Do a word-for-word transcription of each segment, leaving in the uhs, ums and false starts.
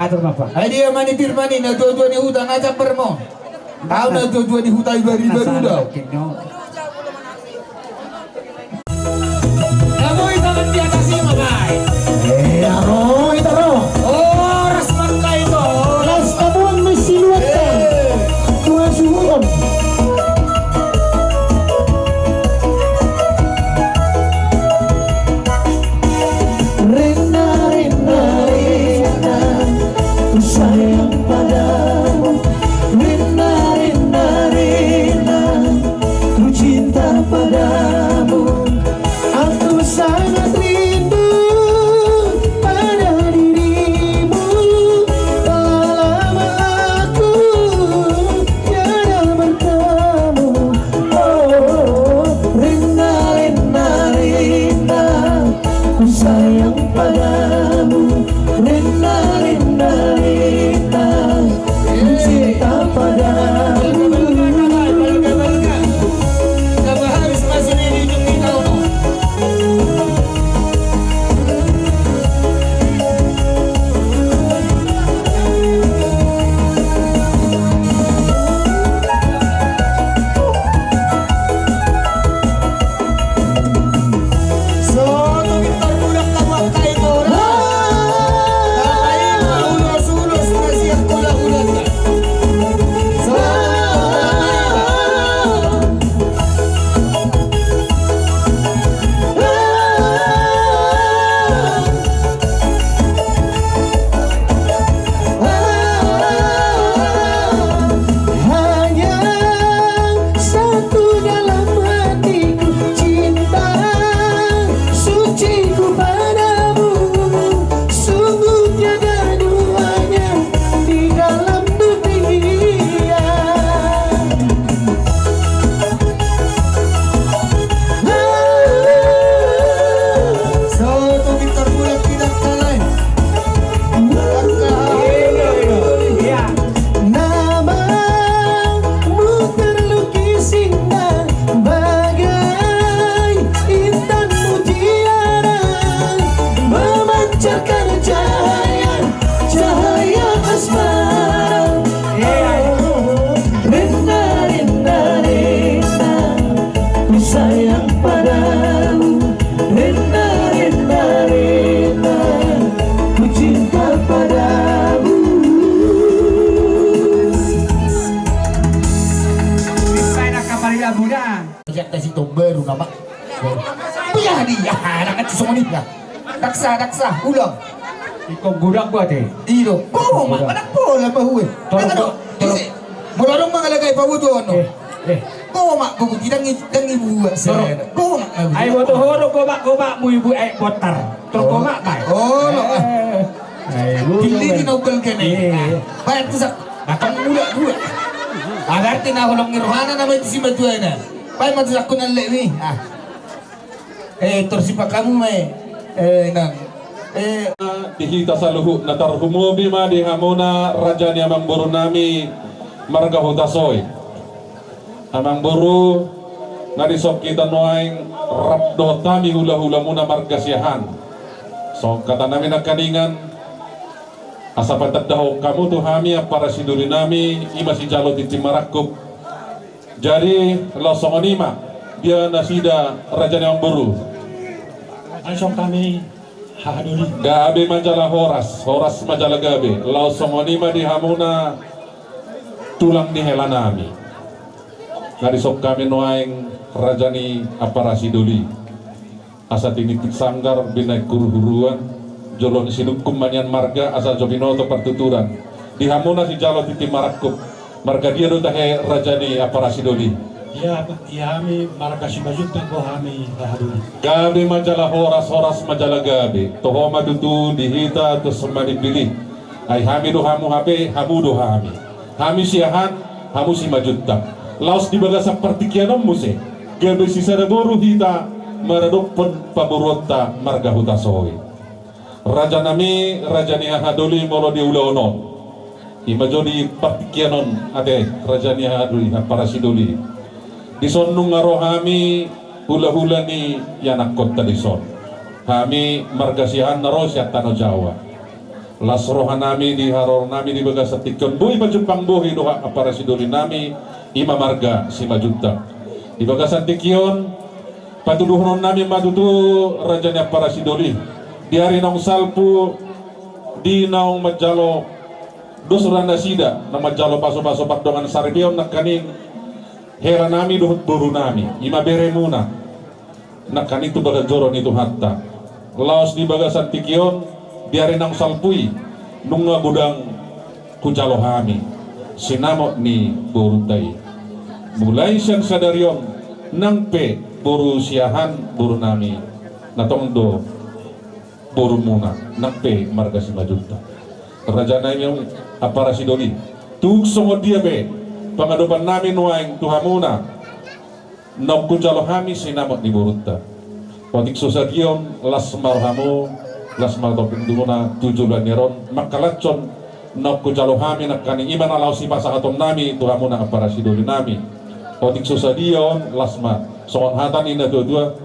Atur ma, Pak. Ai dia ma ni Firman i, na juajua ni huta, nga jambar mo. Au na juajua ni huta, ibari-bari do. Na boi taman di atas i ma, Pak. Eh, aro, ita ro. Horas ma angka ito. Las tabuan mesi luat. Eh. Tuhan suhuron. Rena, rena, rena, ku sayang padamu. Rena, rena, rena, ku cinta padamu. Aku sangat rindu pada dirimu. Telah lama aku tiada bertemu. Oh, rena, rena, rena, ku sayang padamu. Rena, rena, rena, ku cinta padamu. Hanya satu dalam hatiku, cinta suciku padamu, sungguh tiada duanya di dalam dunia. Soto Victor Bulak tidak kalah. Namamu terlukis indah bagai intan mutiara, memancarkan cahaya, cahaya asmara. Rena, rena, rena, ku sayang padamu. Rena, rena, rena, ku cinta padamu. Bisa enak kapal ya, Bunda. Siap tes itu baru nama. Iya, dia, anak kecil semua nih, ya. Daksa, daksa, ulang. Iko gudang gua, te. Iyo, kau mak, mana pola bahu, eh. Tolong, tolong. Mula dong mangalagai bahu tu, ono. Eh, eh. Kau mak, kau tidak ngi-, tidak ngibu, eh. Tolong. Kau mak, eh. Ai, boto horo, kau mak, kau mak, mu ibu, eh, botar. Tolong, kau mak, mak. Oh, lo, ah. Eh. Ai, bu, kili di nobel kene. Iya. Baik, tu sak. Batang muda dua. Berarti na holong ni rohana nama itu si batuana. Baik, matu sak kunal lewi. Ah. Eh, torsipak hamu ma, eh, nang. Eh. Di hita saluhutna tarlumobi ma di hamuna raja ni amangboru nami marga Hutasoit. Amangboru, nga dison hita nuaeng rap dohot hami hulahulamuna marga Siahaan. Songon hata nami nangkiningan, asa patandahon hamu tu hami ampara sidoli nami, i ma sijalo tintin marangkup. Jadi, laos songon i ma, dia nasida raja ni amangboru. Ai songon hami hahadoli. Gabe ma jala horas, horas ma jala gabe. Laos songon i ma di hamuna tulang ni hela nami. Nga dison hami nuaeng raja ni ampara sidoli. Asa tinipik sanggar binahen huruhuruan, jolo ni silungkun ma nian marga asa jo binoto partuturan. Di hamuna sijalo tintin marangkup, marga dia do tahe raja ni ampara sidoli? Ia, ia hami marga Simanjuntak do hami hahadoli. Gabe ma jala horas, horas ma jala gabe. Toho ma tutu di hita tu sumani pilih. Ai hami do hamu hape, hamu do hami. Hami Siahaan, hamu Simanjuntak. Laos di bagasan partingkian on muse, gabe sisada boru hita maradophon pamoruonta marga Hutasoit. Raja nami, raja ni hahadoli molo di ulaon on. I ma jo di partingkian on ate, raja ni hahadoli, ampara sidoli. Dison nunga ro hami hulahula ni ianakkonta dison. Hami marga Siahaan na ro sian Tano Jawa. Las roha nami di haroro nami di bagasan tingki on, boi pajumpang bohi do hak ampara sidoli nami, i ma marga Simanjuntak. Di bagasan tingki on, patuduhonon nami ma tutu raja ni ampara sidoli, di ari naung salpu, di naung manjalo dos roha nasida, naung manjalo pasupasu pardongan saripeon nangkaning hela nami dohot boru nami, i ma beremuna. Nangkaning tu bagas joro ni Tuhanta. Laos di bagasan tingki on, di ari naung salpu i, nunga godang hujalo hami sinamot ni borunta i. Mulai sian sadari on, nang pe boru siahaan boru nami, na tong do borumuna, nang pe marga Simanjuntak. Raja nami ampara sidoli, tung songon dia pe pangadopan nami nuaeng tu hamuna, naung hujalo hami sinamot ni borunta. Otik so sadia on, las ma rohamu, las ma roha ni tondimuna tu joloan ni ari on, mangkalashon naung hujalo hami nangkaning i ma na laos sipasahaton nami tu hamuna ampara sidoli nami. Otik so sadia on, las ma, songon hata ni na tuatua,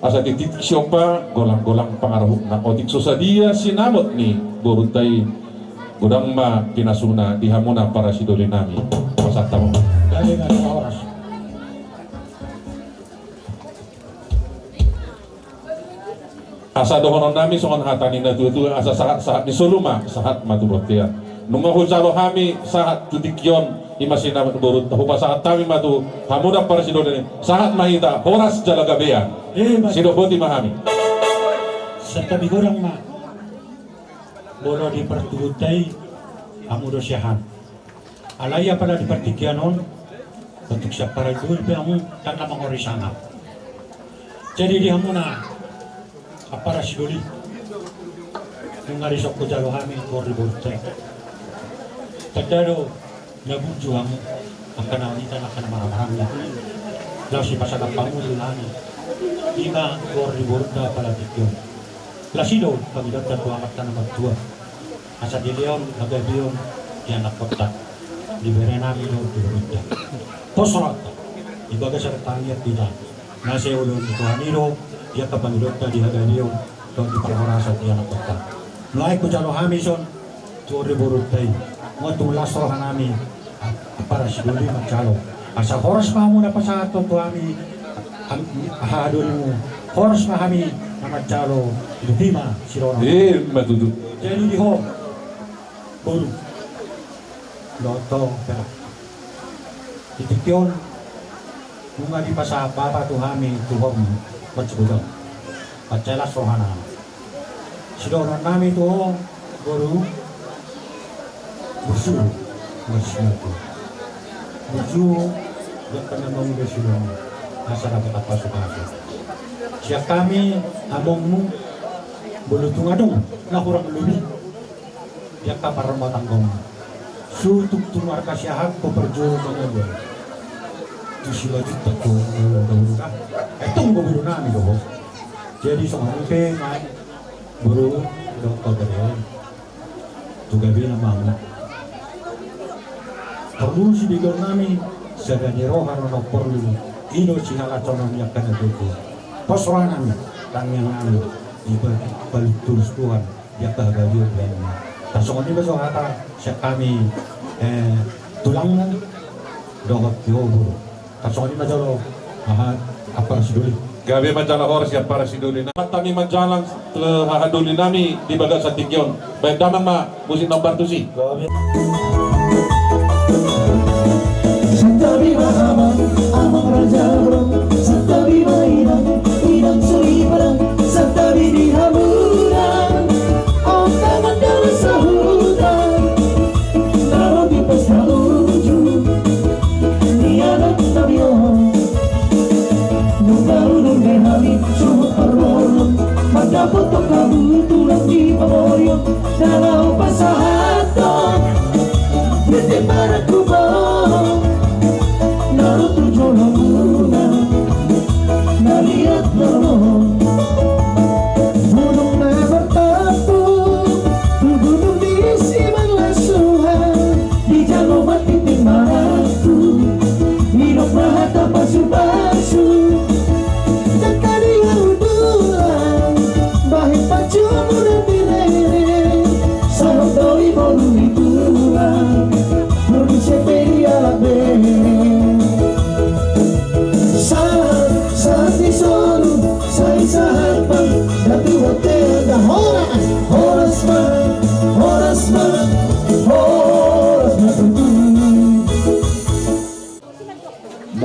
asa titik siompa, golanggolang pangarahutna. Otik so sadia sinamot ni borunta i, godang ma pinasuna di hamuna ampara sidoli nami. Pasahat hamu. Asa dohonon nami songon hata ni na tuatua, asa sahatsahat ni solu ma sahat ma tu bontean. Nunga hujalo hami sahat tu tingki on, i ma sinamot ni borunta, hupasahat hami ma tu hamuna ampara sidoli nami, sahat ma hita, horas jala gabean. Sidok boti ma hami. Santabi godang ma. Molo di partubuanta i, hamu do siahaan. Alai apala di partingkian on, otik sian parajuri pe hamu, ndang na mangori sangap. Jadi di hamuna ampara sidoli, nunga dison hujalo hami goar ni borunta i. Tanda do na burju hamu, angka na hita, angka na marhahamaranggi. Laos sipasangap hamu tu hami, i ma goar ni borunta apala tingki on. Las i do pangidoanta tu Amanta na martua, asa dilehon hagabeon di anakkonta, di bere nami dohot di boruta. Pos rohanta, di bagasan tangiang hita, na sai ulaon ni Tuhan i do di angka pangidoanta, di hagabeon dohot di parhorasan di anakkonta. Nuaeng hujalo hami dison goar ni borunta i, nunga tung las roha nami, a-, ampara sidoli manjalo. Asa horas ma hamu na pasahathon tu hami, ham-, hahadolimu, horas ma hami na manjalo, i ma sidongan. I ma tutu. Jadi di ho, boru, dohot ho, pera. Di tingki on, nunga dipasahat bapa tu hami, tu ho, marsigodang. Pansai las roha nami. Sidohonon nami tu ho, boru, burju, marsigodang. Burju, jala na mangula sidohonon, asa dapot pasupasu. Sian hami, amongmu, molo tung adong na hurang lobi di angka parrumatanggaonmu, suhut tu marga siahaan ho parjolo mangolu. Tu Simanjuntak ho mangolu dahulu kan. Antong do boru nami do ho. Jadi songon i pe ma, boru, dohot ho, bere, tu gabena ma hamu. Porlu sibegeon nami, sada ni roha do na porlu. I do sihalasonon ni angka na tuatua. Pos roha nami, tangiang nami, dipa-, palu-, tulus Tuhan di angka hagabeon. Tarsongon i ma jo hata sian hami, eh, tulangmu dohot di ho, boru. Tarsongon i ma jolo, aha, ampara sidoli. Gabe ma jala horas i ampara sidoli. Hami manjalang, eh, hahadoli nami di bagasan tingki on. Baen damang ma musik na hombar tusi. Santabi ma amang, amang raja, santabi ma inang, inang soripada, santabi di hamuna, ontangan dalan sahuta, na ro di pesta ujung ni anak nami on. Nunga ro dope hami suhut parboruon, mandapothon hamu tulang di pamorion, na laho pasahathon, bete marangkup on.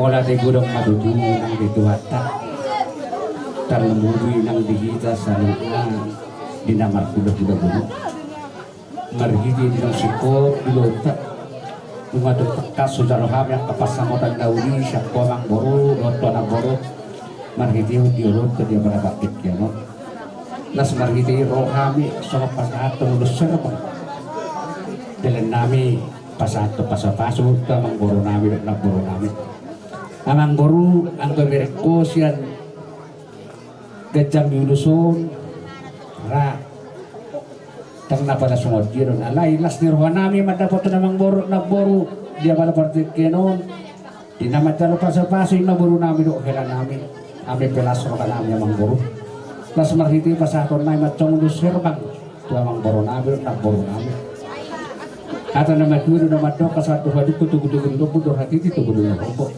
Mauliate godang ma tutu nang di Tuhanta, tarlumobi nang di hita saluhutna di na marhulahula godang. Marhite di naung singkop di ulaonta, nunga tung tangkas hujalo hami angka pansamotan na uli sian ho amangboru dohot ho namboru, marhite di ulaonta di apala partingkian on. Laos marhite i ro hami songon pasahathon ulos herbang dalannami, pasahathon pasupasu tu amangborunami dohot namborunami. Amangboru, anggo bereng ho sian ganjang ni ulos on, ra, ndang na pala songon dia do on. Alai las ni rohanami mandapothon amangboru dohot namboru di apala partingkian on, di na manjalo pasupasu i ma borunami dohot helanami. Hami pe las rohanami amangboru. Laos marhite i pasahatonnami ma songon ulos herbang tu amangborunami dohot namborunami. Hata na matua do na mandok, asa tu hadungku togutogu ni lombu do hatiti togu do na hombo.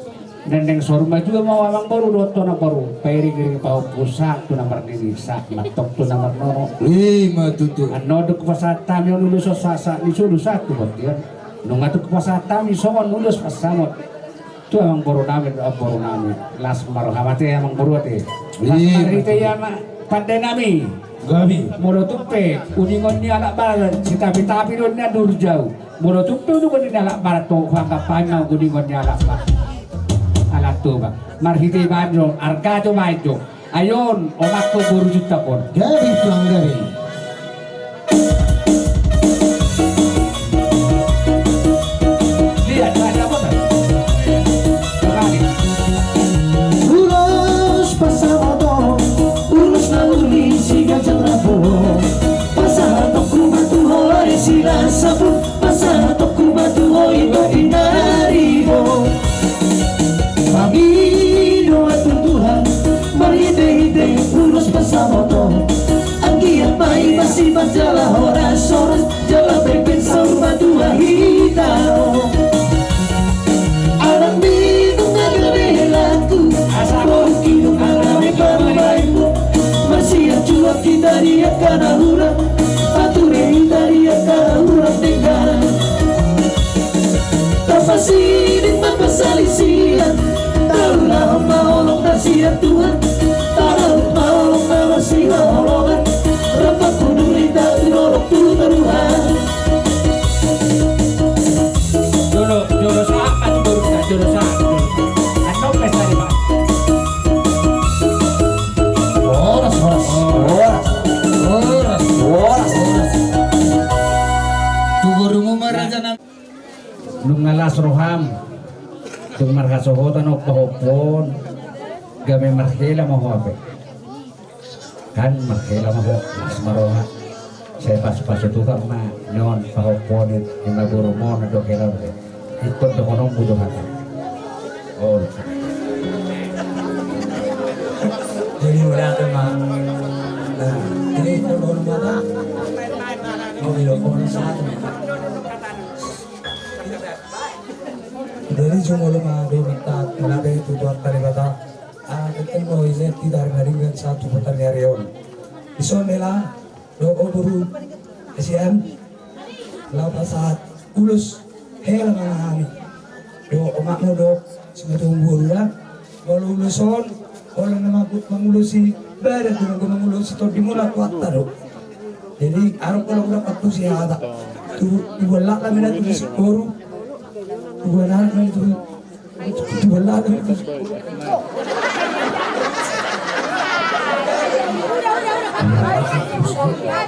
Dengdeng saur matua ma ho amangboru dohot ho namboru, pairingiring pahompu sahat tu na marnini sahat mantong tu na marnono. I ma tutu. Annon dung hupasahat hami on ulos on, sahatsahat ni solu sahat tu bontean. Nunga tung hupasahat hami songon ulos pansamot tu amangborunami dohot namborunami. Las ma roham ate amangboru ate. Las marhite i ma pandenami. Gabe. Molo tung pe uningon ni halak barat sitapitapi do nian di hurjau. Molo tung pe uningon ni halak barat, huanggap hami ma uningon ni halak barat. Ala Toba. Marhite i baen do, arga jo baen jo. Ai on omakku boru Juntak on. Gabe tulang, gabe. Lihat, ada apa, Bang? Kembali. Ulos pansamot on, ulos na uli siganjang rambu on. Pasahatonku ma tu ho ale Silasapu, pasahatonku ma tu ho ito pinaribot. Hami do atur Tuhan marhitehite ulos pansamot on. Anggiat ma i masipat jala horashoras, jala pengpeng saur matua hita on. Anakmi nunga gabe helanku, asa boruki nunga gabe parumaenmu. Masian juak hita di angka na hurang, pature hita di angka na hurang denggan. Tapasiding ma parsalisian, taulahon ma holong na sian Tuhan. Taulahon ma holong na marsihaholongan, rap mangudurhon hita tu dolok tu toruan. Jolo, jolo sahat ma tu borunta, jolo sahat, jolo sahat. Annon pe sari ma. Horas, horas, horas, horas, horas, horas. Tu borumu ma raja nami. Nunga las roham, tung marhasohotan ho pahompu on, gabe marhela ma ho hape. Kan marhela ma ho, las ma roha. Sai pasupasu Tuhan ma nion pahompu on, i ma borumu on dohot helamu. Ingkon dohononmu do hata. Olo. Jadi udah ada ma. Nah, ini dohononmu hata. Mau bilang, oh, satu. Jadi jumolo ma do minta mulabe tu Tuhanta Debata. Ah, ketemu ile tidak ada ringan satu putar nyari on. Dison hela do o boru. Kasian. Laho pasahat ulos hela ma hami. Do omakmu do simatua boru da. Molo ulos on, olo na mangku-, mangulosi badan, do mangulosi tondimuna Tuhanta do. Jadi adong olo ulang waktu si hata. Tu, tu balak kami na tu si boru. Tu balak kami na tu, tu balak kami na tu si boru.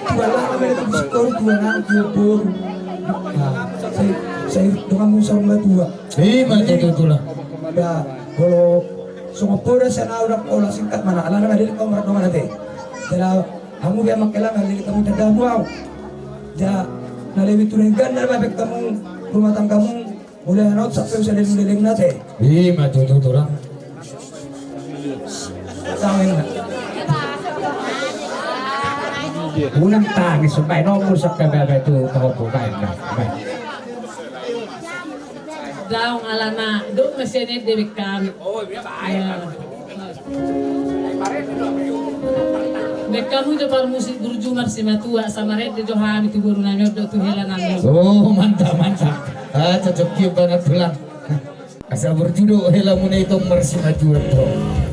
Tu balak kami na tu si boru, tu balak kami na tu si boru. Nah, sai, sai donganmu saur matua. Ima tutu tulang. Ya, molo songon poda sian au ndang pola singkat ma na, alana madelik au mardongan ate. Jala hamu be amang hela madelik hamu tandamu au. Ja, na lebih tu denggan na baen hamu rumah tanggamu, mulai hanot sampe usa leleng-leleng na ate. Ima tutu tulang. Tangis. Unang tangis, baen on muse pe bae tu pahompu, baen na, baen. Daong alana dung masian ende be hami. Be hami jo parmusik burju marsimatua, samarende jo hami tu boru nami on dohot tu hela nami on. Oh, mantap, mantap. Ah, cocok kiu banget tulang. Sabar judo hela muna i tong marsimajuan tong.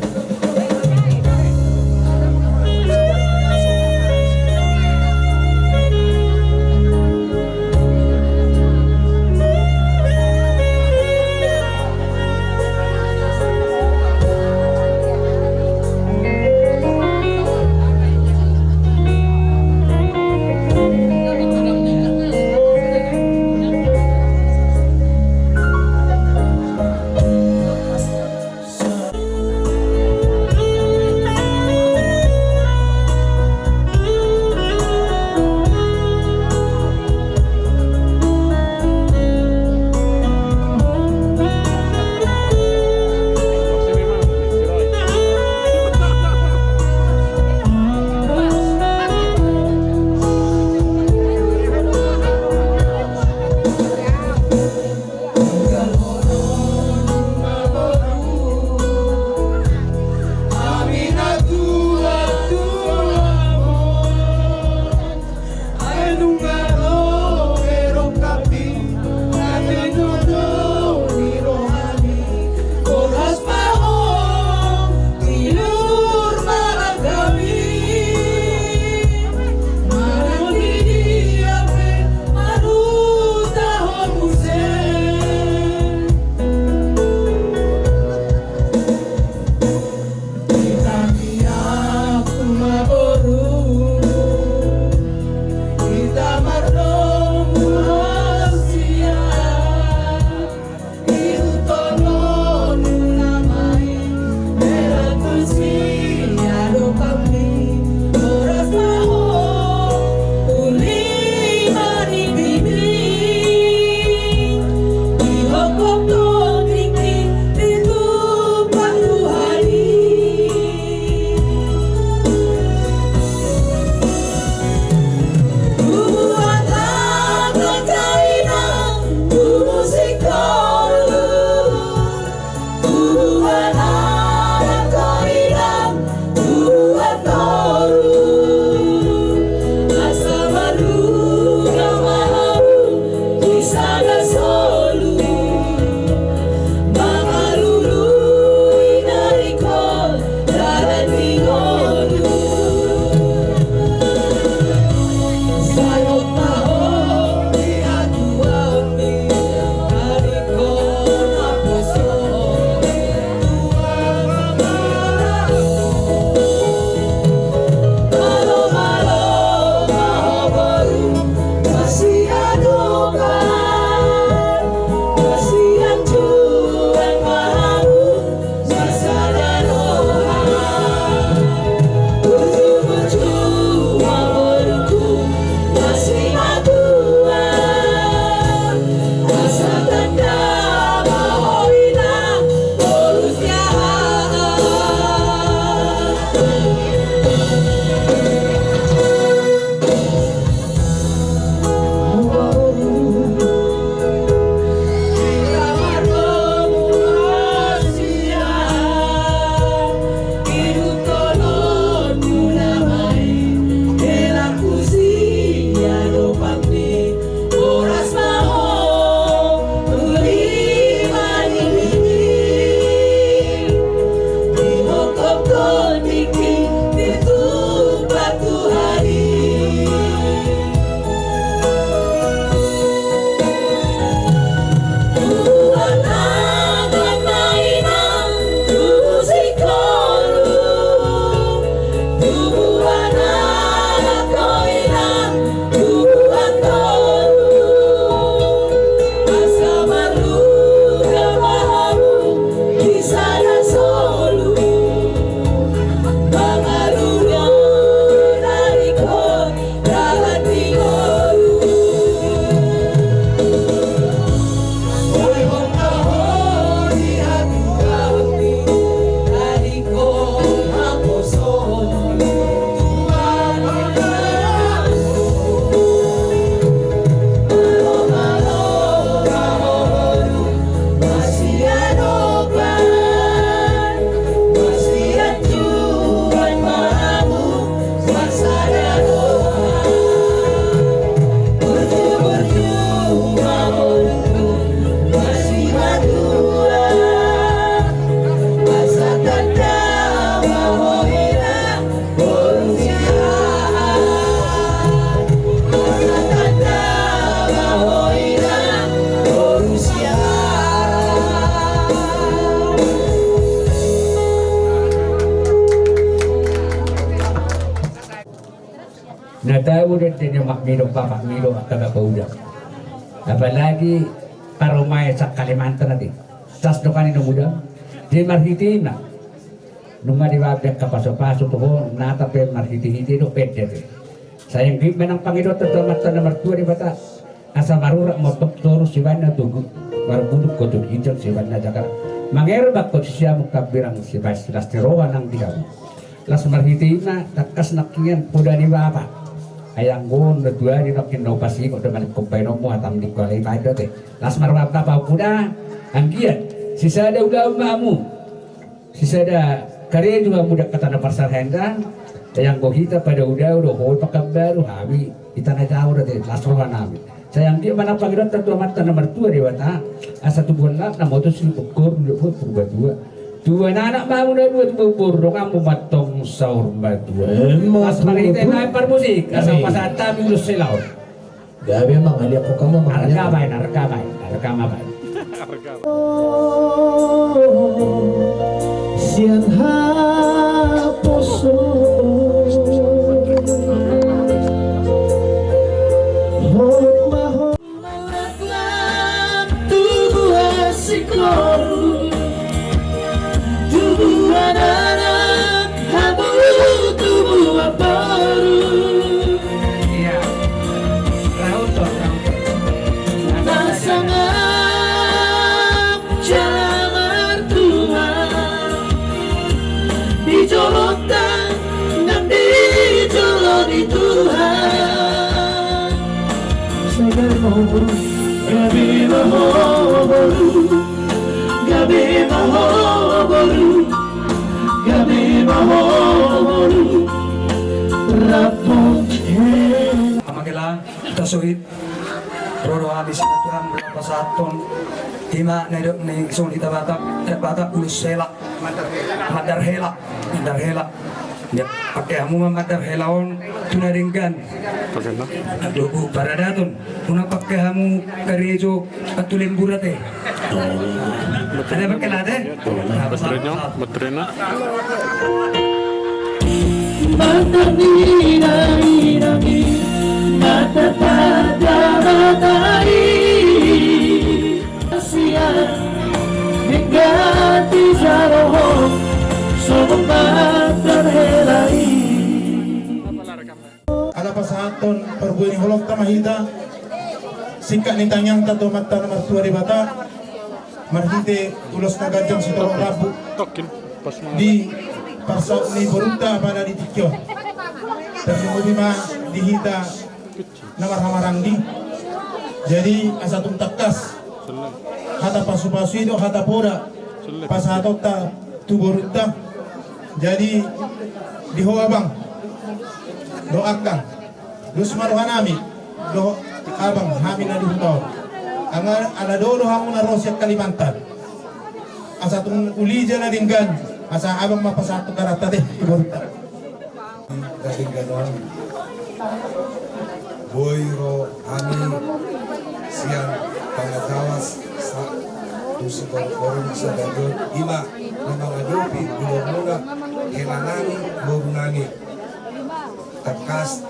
Tau do ende ni omak mi dohot bapak mi dohot angka bapa uda. Apalagi parumaen sa Kalimantan ate. Sas do kan i na muda. Jadi marhite i ma. Nunga dibaen angka pasupasu tu ho, nunga pe marhitehite do ende ate. Sai anggiat ma nang pangidoanta tu Amanta na martua Debata. Asa marurat ma toru sibaen na togu, marbulung ho tu ginjang sibaen na jagar. Mangerbang ho tu siamun hambirang sibaen las ni roha nang di hamu. Las marhite i ma tangkas nangkiningan poda ni bapa. Ai anggo on na tuari nangkin na upas i, ingkon do maningkop baenonmu, hatamu ningkop alai baen do ate. Las marhite bapa poda, anggiat sisada ulaon ma hamu. Sisada karejo hamu di angka tano parserahan da. Sai anggo hita Padaodao do, ho Pekanbaru, hami hita na jaor ate, las roha nami. Sai anggiat ma nang pangidoanta tu Amanta na martua Debata, asa tubuan laklak ma ho tu si Bongkor, tu Purbatua. Tubuan anak ma hamu na dua, tubuan boru donganmu ma antong saur matua. Emma tutu. Las marhite nami parmusik, asa pasahat hami ulos hela on. Gabe ma, mangaliak ho ma, mangaliak. Arga baen, arga baen, arga ma baen. Sian haposo. Hot ma ho. Tubuan sikoru, tubuan anak, hamu tubuan boru. Iya. Raut, raut. Na sangap jala martua di jolonta nang di jolo ni Tuhan. Gabe ma ho boru, gabe ma ho boru, gabe ma ho boru. Rap he. Amang hela, tasohit. Ro do hami sian Tuhan, pasahathon. I ma na nidok ni songon hita Batak, eh, Batak ulos hela. Mandar hela, mandar hela. Ya, pake hamu ma mandar hela on tu na denggan. Aduh, paradaton. Unang pake hamu karejo tu lembur ate. Ada pake la ate? Baterainya, baterainya. Mandar ni dainang i, mandar tanda mata i. Sian denggan dijalo ho, songon mandar hela i. Ala pasahathon parbue ni holongta ma hita, singkat ni tangiangta tu Amanta na martua Debata, marhite ulos na ganjang sitorop rambu di parsaut ni borunta pada di tingki on. Tarlumobi ma di hita na marhamaranggi. Jadi asa tung tangkas hata pasupasu i do hata poda pasahatonta tu borunta. Jadi di ho abang dohot angka, dos ma roha nami dohot abang, hami na di huta on. Anggo ala do hamu na ro sian Kalimantan, asa tung uli jala denggan, asa abang ma pasahat tu karata de tu borunta. Na denggan on, boi ro hami sian Tangga Jawa sa, tu siborngin sadari on, i ma na mangadopi ulaonmuna, hela nami, boru nami. Tangkas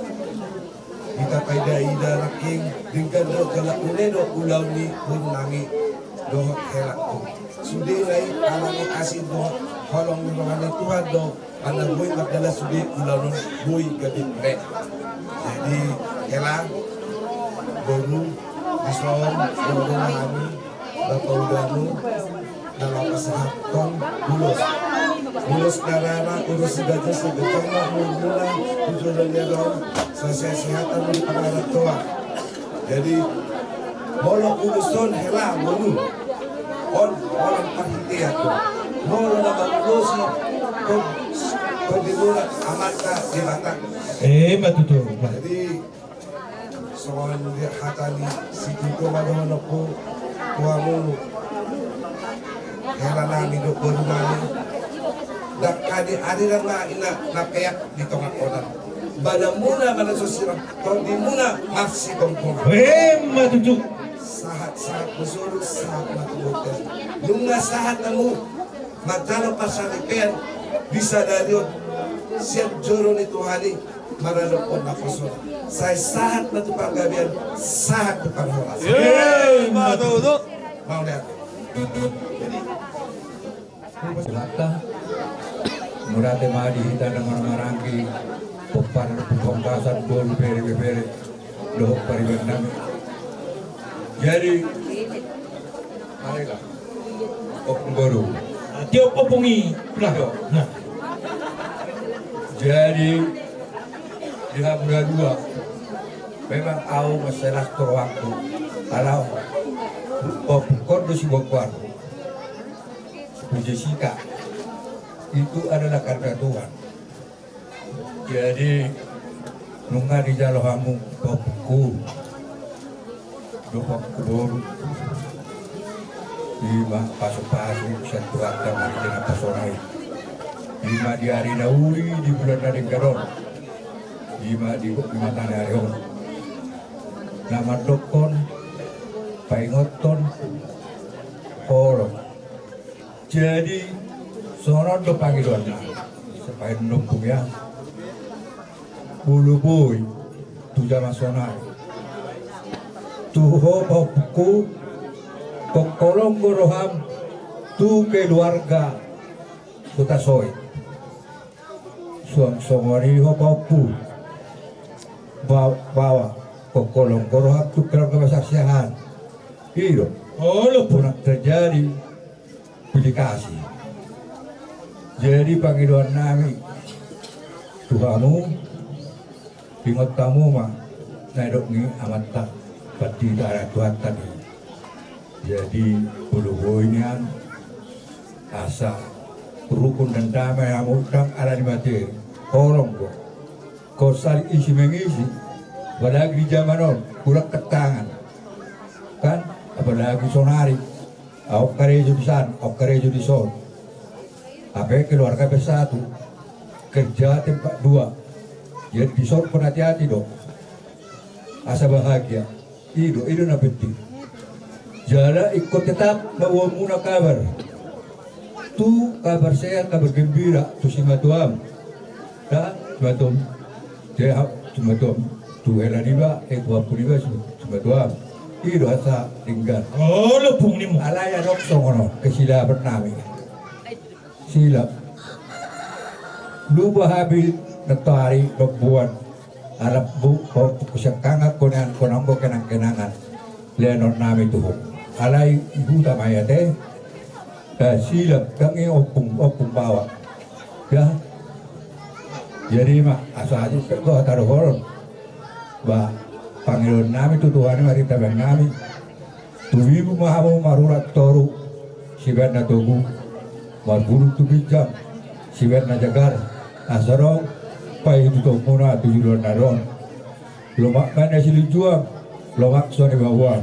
hita paida-ida nangkin, denggan do jala une do ulaon ni boru nami dohot helangku. Sude na i ala ni asi dohot holong ni roha ni Tuhan do. Ala boi mardalan sude ulaon on, boi gabe une. Jadi hela, boru, dison, boru hami, bapa udamu, na laho pasahathon ulos. Ulos na rara, ulos si ganjang, sai ganjang ma umurmuna tu joloan ni ari on, sai sehat-sehat hamu di pangarantoan. Jadi molo ulos on hela, boru, on holan parhitean do. Molo na mangulosi, tondimuna Amanta Debata. Emma tutu. Jadi songon dia hata ni situtu ma dohononku tu hamu, hela nami dohot boru nami. Ndang hadi ariran ma inna na peak di tonga onan. Badanmuna manang so sirang, tondimuna marsitongtongan. Emma tutu. Sahat-sahat ma solu, sahat ma tu bontean. Nunga sahat hamu manjalo parsaripeon di sadari on sian joro ni Tuhan i. maradophon naposona. Sai sahat ma tu panggabean, sahat tu parhorasan. Emma tutu. Mauliate. Mauliate ma di hita na marhahamaranggi, pomparan, pongkasan, boru, bere, bebere dohot pariban nami. Jadi, marilah. Ompung boru. Tiop ompung i. Nah. Nah. Jadi, di hamu na dua, memang au masalah tu rohangku. Ala, ompung, ompung, kondisi bokuan. Puji sika. Itu adalah karena Tuhan. Jadi, nunga dijalo hamu, pahompungku dohot pahompungku boru, ima pasupasu sian Tuhanta marhite naposona i. Ima di ari na uli, di bulan na denggan on, ima di, di mata ni ari on, na mandokkon, paingothon, holong. Jadi, songon on do pangidoannami. Sapain ompung ya. Molo boi tu jaman sonari, tu ho pahompungku, kongkolong do roham tu keluarga Hutasoit. Suang songon i ho pahompu, ba-, baoa, kongkolong do roham tu keluarga besar Siahaan. I do. Olo, unang terjadi pilih kasih. Jadi pangidoannami tu hamu, ingot hamu ma na nidok ni amanta, pandita anak Tuhanta i. Jadi, molo boi nian, asa rukun dan damai hamu, ndang ala ni materi, holong do. Kosari isi mengisi, apalagi di jaman on, kurang ketangan. Kan, apalagi sonari, au karejo di san, au karejo di son. Hape keluarga bersatu, kerja tempat dua. Jadi di son pun hati-hati do. Asa bahagia. I do, i do na penting. Jala ingkon tetap ma boan muna kabar. Tu kabar sehat, kabar gembira, tu simatuam. Da, simatuam. Sehat, simatuam. Tu hela niba, eh, tu pahompu niba, si-, simatuam. I do asa denggan. Olo, pung nimu. Alai adong songon on, kesilapan nami. Silap. Lupa hami nantoari dombuan. Alam bu, ho, kusiangkangan konean, konang bo kenang-kenangan. Lehonon nami tu ho. Alai i huta ma i ate. Eh, silap, ndang i ompung, ompung baoa. Ya. Jadi ma, asa adi pe, go hata dohonon. Ba, pangidoan nami tu Tuhan i ma di tabean nami. Tumibu ma hamu marurat toru, sibaen na togu, marpudun tu ginjang, sibaen na jagar, asa adong paihutihutmuna tu joloan na ro on. Lomak ma na silinjuang, lomak so nibaboan.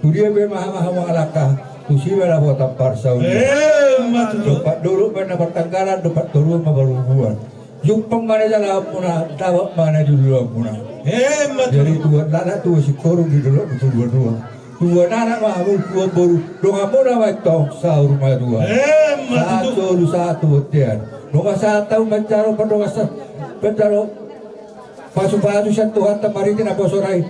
Tu dia pe ma hamu mangalangka, tusi ma dapotan parsaulian. Emma tutu. Dompak dolok ma na partanggalan, dompak toruan ma parbubuan. Jumpang ma na jalaonmuna, dapot ma na joloanmuna. Emma tutu. Jadi tuat laklak, tuat singkoru, di dolok tu dua-dua. Tuat anak ma hamu, tuat boru, donganmuna ma antong saur matua. Emma tutu. Sahat solu, sahat tu bontean. Nunga sahat hamu manjalo pardongansaripeon, manjalo pasupasu sian Tuhanta marhite naposona i.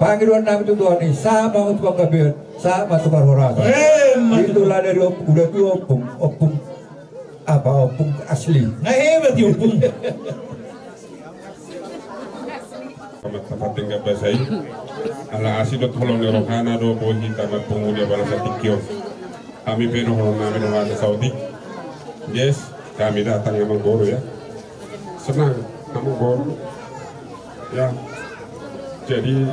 Pangidoan nami tu Tuhan i, sahat ma hamu tu panggabean, sahat ma tu parhorasan. Emma tutu. Itulah dari op-, udah tu ompung, ompung. Apa ompung asli? Na hebat i ompung. Amat tempat tinggal bahasa i. Ala asi dohot holong ni rohana do boi hita marpungu di balasan tingki on. Hami pe dohonon nami do hata saotik. Yes, kami datang amang boru ya. Senang amang boru. Ya, jadi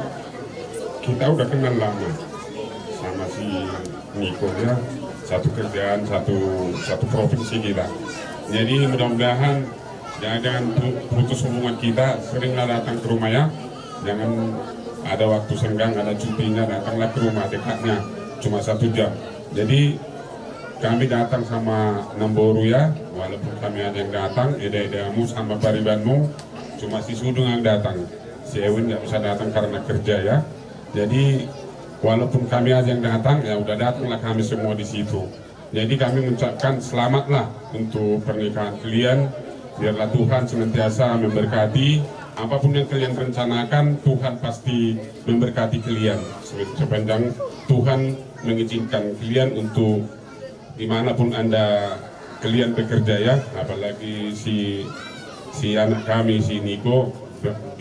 kita udah kenal lama sama si Niko ya, satu kerjaan, satu, satu provinsi kita. Jadi mudah-mudahan jangan, jangan pu-, putus hubungan kita, seringlah datang ke rumah ya. Jangan ada waktu senggang, ada cutinya, datanglah ke rumah dekatnya, cuma satu jam. Jadi kami datang sama Namboru ya, walaupun kami ada yang datang, eda-edamu sama paribanmu, cuma si Sudung yang datang. Si Ewin nggak bisa datang karena kerja ya. Jadi walaupun kami aja yang datang, ya udah datanglah kami semua di situ. Jadi kami mengucapkan selamatlah untuk pernikahan kalian. Biarlah Tuhan senantiasa memberkati Apapun yang kalian rencanakan, Tuhan pasti memberkati kalian. Sepanjang Tuhan mengizinkan kalian untuk dimanapun Anda, kalian bekerja, ya, apalagi si, si anak kami, si Niko,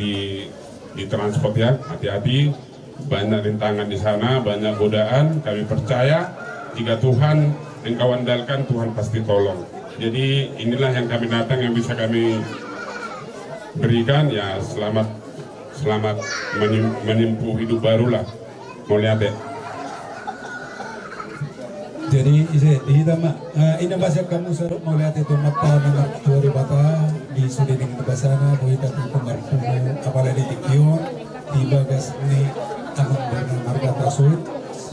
di, di transport, ya, hati-hati. Banyak rintangan di sana, banyak godaan. Kami percaya, jika Tuhan engkau andalkan, Tuhan pasti tolong. Jadi, inilah yang kami datang, yang bisa kami berikan. Ya, selamat, selamat menyem-, menempuh hidup barulah. Mauliate. Jadi, ise, di hita ma, eh, ina basa hamu saluhut, mauliate tu Amanta na martua Debata, di sude denggan basana, boi hita tu marpungu, apala di tingki on, di bagas ni amang bona marga Hutasoit,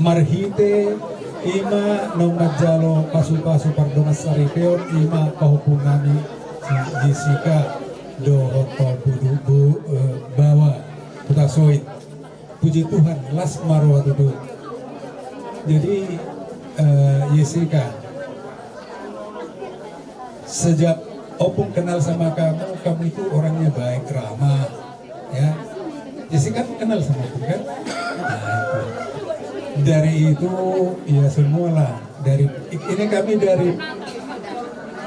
marhite i ma naung manjalo pasu-pasu pardongansaripeon, i ma pahompu nami si Jessica dohot pahompu du-, bu-, eh, baoa Hutasoit. Puji Tuhan, las ma roha tutu. Jadi, eh, Jessica, sejak Opung kenal sama kamu, kamu itu orangnya baik, ramah, ya. Jessica kenal sama Opung, kan? Nah, itu. Dari itu, ya, semualah. Dari, ini kami dari,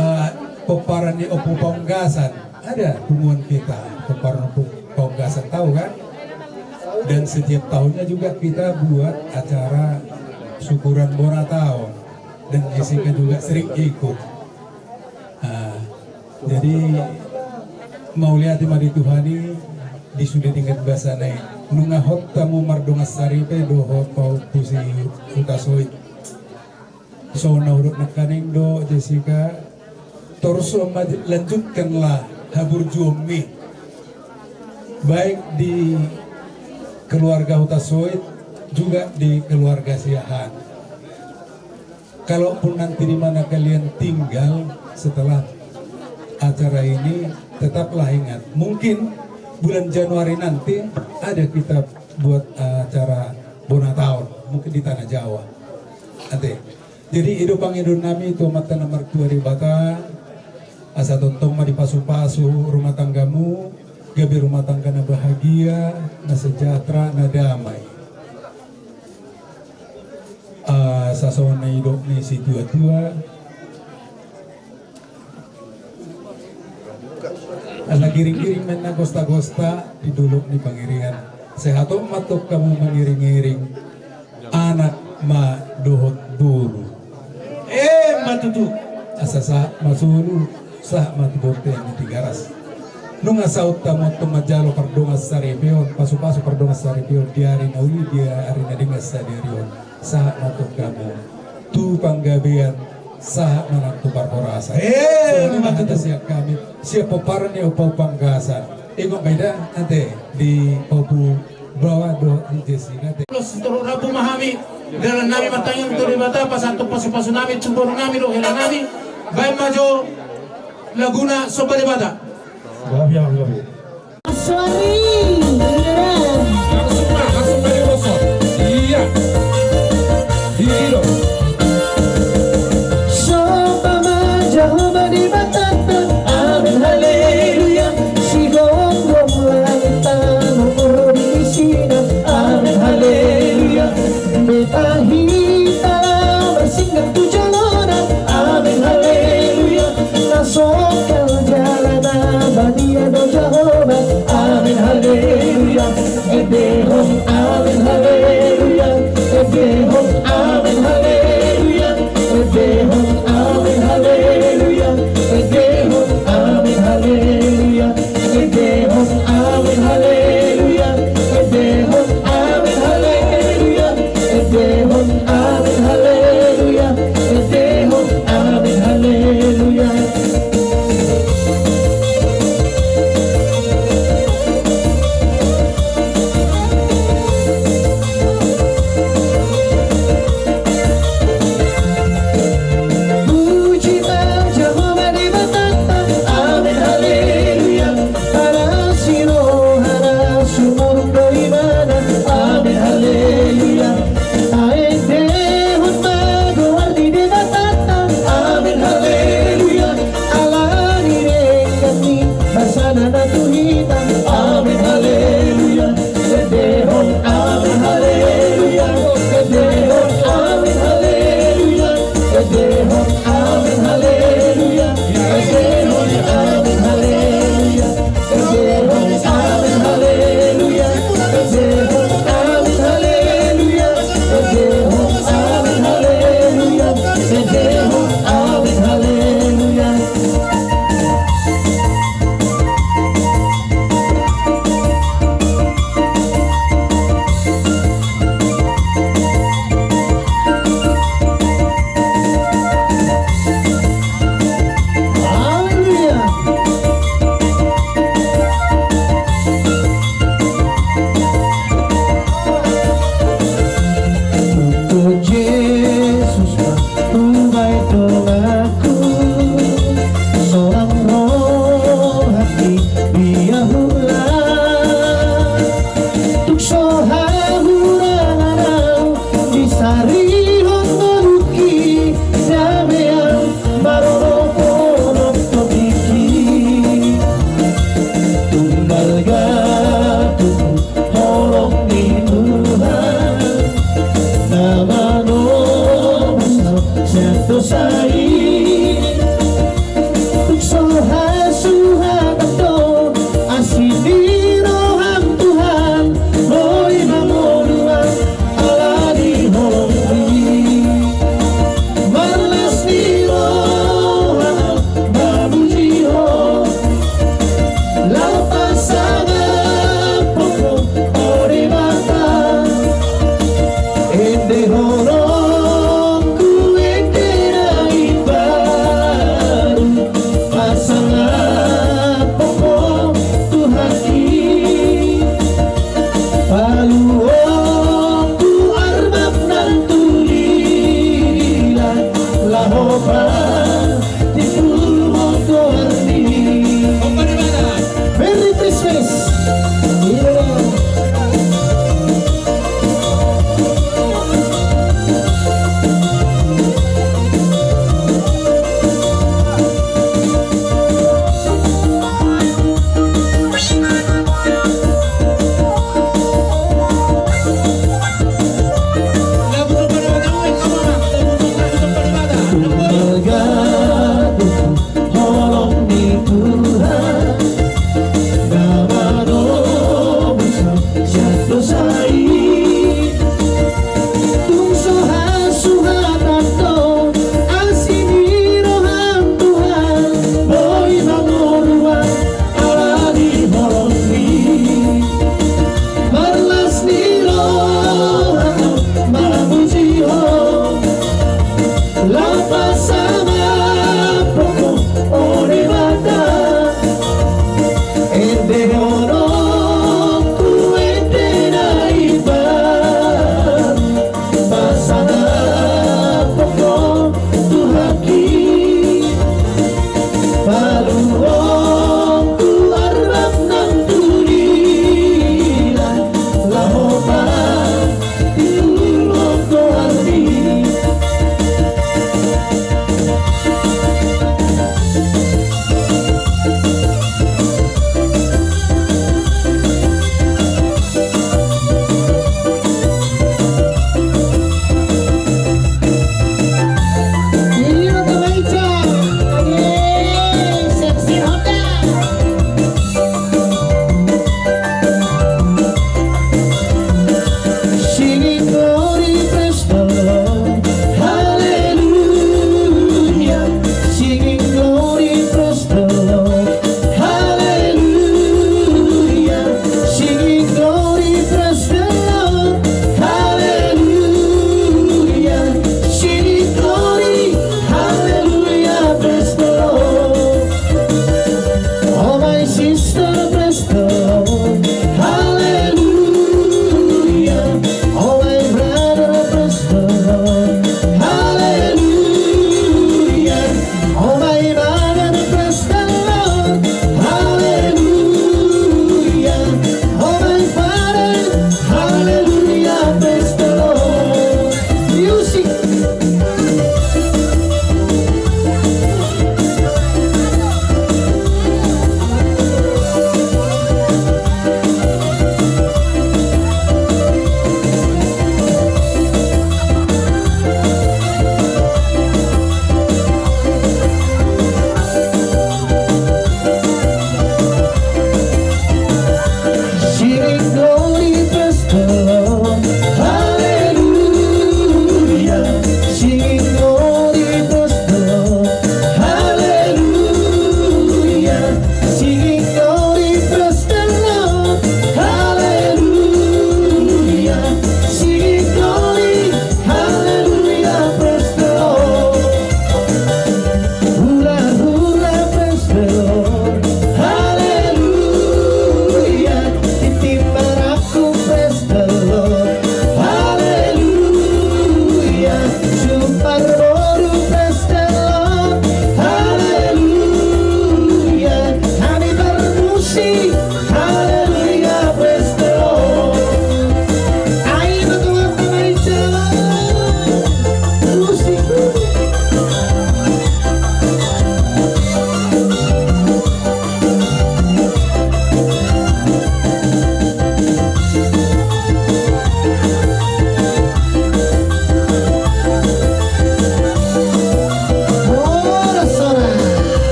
eh, pomparan ni Ompu Panggasan. Ada punguan kita, pomparan Ompu Panggasan, tahu, kan? Dan setiap tahunnya juga kita buat acara syukuran bona taon. Dan Jessica juga sering ikut. Nah, jadi, mauliate ma di Tuhan i, di sude denggan basana i. Nunga hot hamu mardongansaripe dohot pahompu si Hutasoit. Songon na hudok nangkaning do, Jessica, torus ma, lanjutkanlah haburjuonmi, baik di keluarga Hutasoit, juga di keluarga Siahaan. Kalaupun nanti di mana kalian tinggal setelah acara ini, tetaplah ingat. Mungkin bulan Januari nanti ada kita buat acara bona taon, mungkin di Tanah Jawa. Ate. Jadi, i do pangidoan nami tu Amanta na martua Debata, asa tongtong ma dipasu-pasu rumah tanggamu, gabe rumah tangga na bahagia, na sejahtera, na damai. Ah, asa songon na nidok ni situa-tua, asa giring-giring ma inna gosta-gosta di dolok ni pangiringan. Sehat on ma tong hamu mangiring-iring. Anak ma dohot boru. Emma tutu. Asa sahat ma solu, sahat ma tu bontean ni Tigaras. Nunga saut hamu tong manjalo pardongansaripeon, pasu-pasu pardongansaripeon di ari na uli, di ari na denggan sadari on. Sahat ma tong hamu tu panggabean, sahat ma nang tu parhorasan. Emma tutu. Sian hami, sian pomparan ni Ompu Panggasan. Ingot ma i da, ate, di pahompu baoa dohot di Jessica, ate. Ulos sitorop rambu ma hami, dalan nami martangiang tu Debata, pasahat pasu-pasu nami tu boru nami dohot hela nami. Baen ma jo laguna Somba Debata. Gabe, gabe. Sorry. Langsung ma, langsung ma di bosok. Iya. Iya dong. Somba ma Jahowa Debatanta. Amen, haleluya. Sigomgom langit tano ro di isina. Amen, haleluya. Beta hita laho marsinggang tu jolona. Amen, haleluya. Na songkal jala na badia do Jahowa. Amen, haleluya. Endehon, amen, haleluya. Endehon, amen, haleluya. Endehon, amen, haleluya. Endehon, amen, haleluya. Endehon, amen, haleluya. Endehon, amen, haleluya. Endehon, Rihon ngolungki, damang marorot-orot tondingki. Tung balga tutu holong ni Tuhan, na manobus ahu sian dosa i. Tung so hasuhatan do asi ni roham Tuhan, boi ma ngolu ahu ala ni holongmi. Marlas ni roha ahu mamuji Ho, laho pasangaphon Ho, o Debata. Ende holongku, ende na imbaru, pasangaphon Ho Tuhanki. Paluhonku armam na tulila, laho patimbulhon goarmi. Merry Christmas.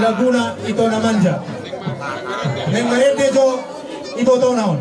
Laguna Ito na Manja. Naeng marende jo ibotona on.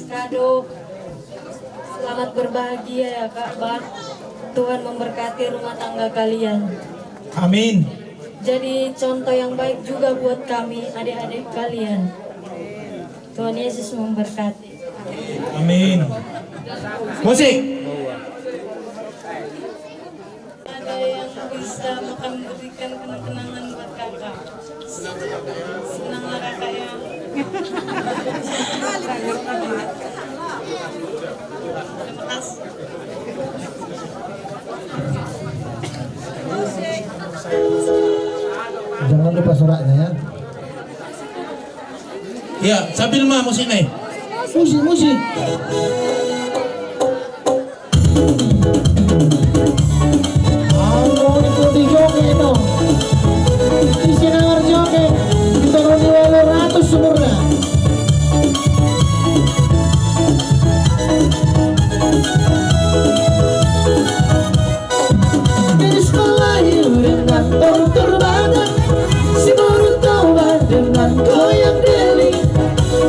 Kado. Selamat berbahagia ya, Kak, Bang. Tuhan memberkati rumah tangga kalian. Amin. Jadi contoh yang baik juga buat kami, adik-adik kalian. Tuhan Yesus memberkati. Amin. Musik. Ada yang bisa makan, berikan kenang-kenangan buat kakak. Senanglah kakak ya. Terima kasih. Jangan lupa suratnya ya. Ya, sambil ma musik nih. Musik, musik. Amo di koti joget no. Isi nawar joget. Di toroni walu ratus umurna. Gadis Melayu dengan tortor Batak, si boru Toba dengan goyang deli.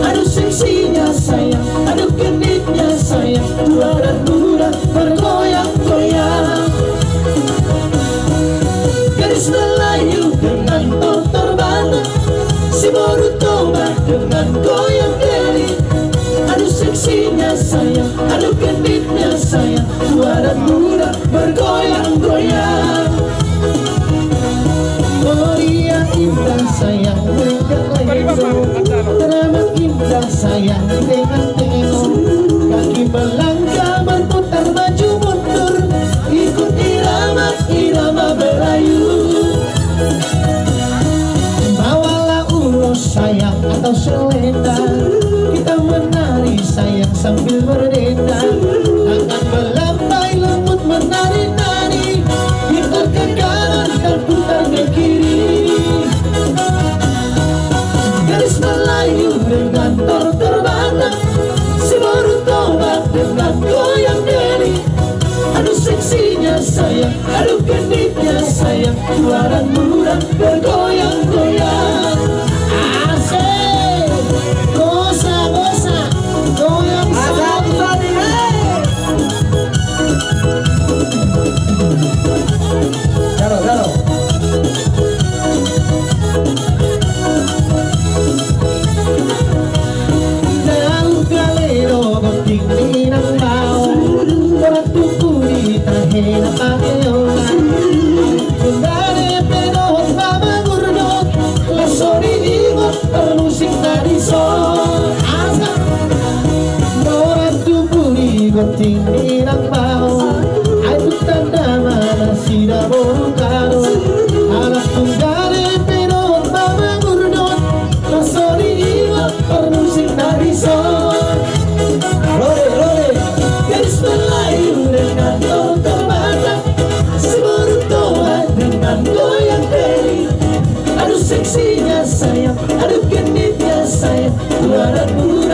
Aduh seksinya sayang, aduh genitnya sayang, dua anak muda bergoyang-goyang. Gadis Melayu dengan tortor Batak, si boru Toba dengan goyang deli. Aduh seksinya sayang, aduh genitnya sayang, dua anak muda bergoyang-goyang. Oh dia indah sayang dengan lensa, teramat indah sayang dengan tengok. Kaki melangkah berputar maju mundur, ikut irama, irama Melayu. Bawalah ulos sayang atau selendang, kita menari sayang sambil berdendang. Tangan melambai lembut menari-nari, putar ke kanan dan putar ke kiri. Gadis Melayu dengan tortor Batak, si boru Toba dengan goyang deli. Aduh seksinya sayang, aduh genitnya sayang, dua anak muda bergoyang-goyang. Asik. Gosa, gosa. Goyang. Asik, sayang. Asik, asik. Hei. Jalo, jalo. Daun kale do gonting ni inang bao, borat tubu di tahe na pakeon. Gundane pe dohot mamangurdot, laos so diingot parmusik na dison. Asa. Borat tubu di gonting ni inang bao, ai tu tanda ma nasida boru Karo. Anak tunggane pe dohot mamangurdot, laos so diingot parmusik na dison. Rore, rore. Gadis Melayu dengan tortor Batak, si boru Toba dengan goyang deli. Aduh seksinya sayang, aduh genitnya sayang, dua anak muda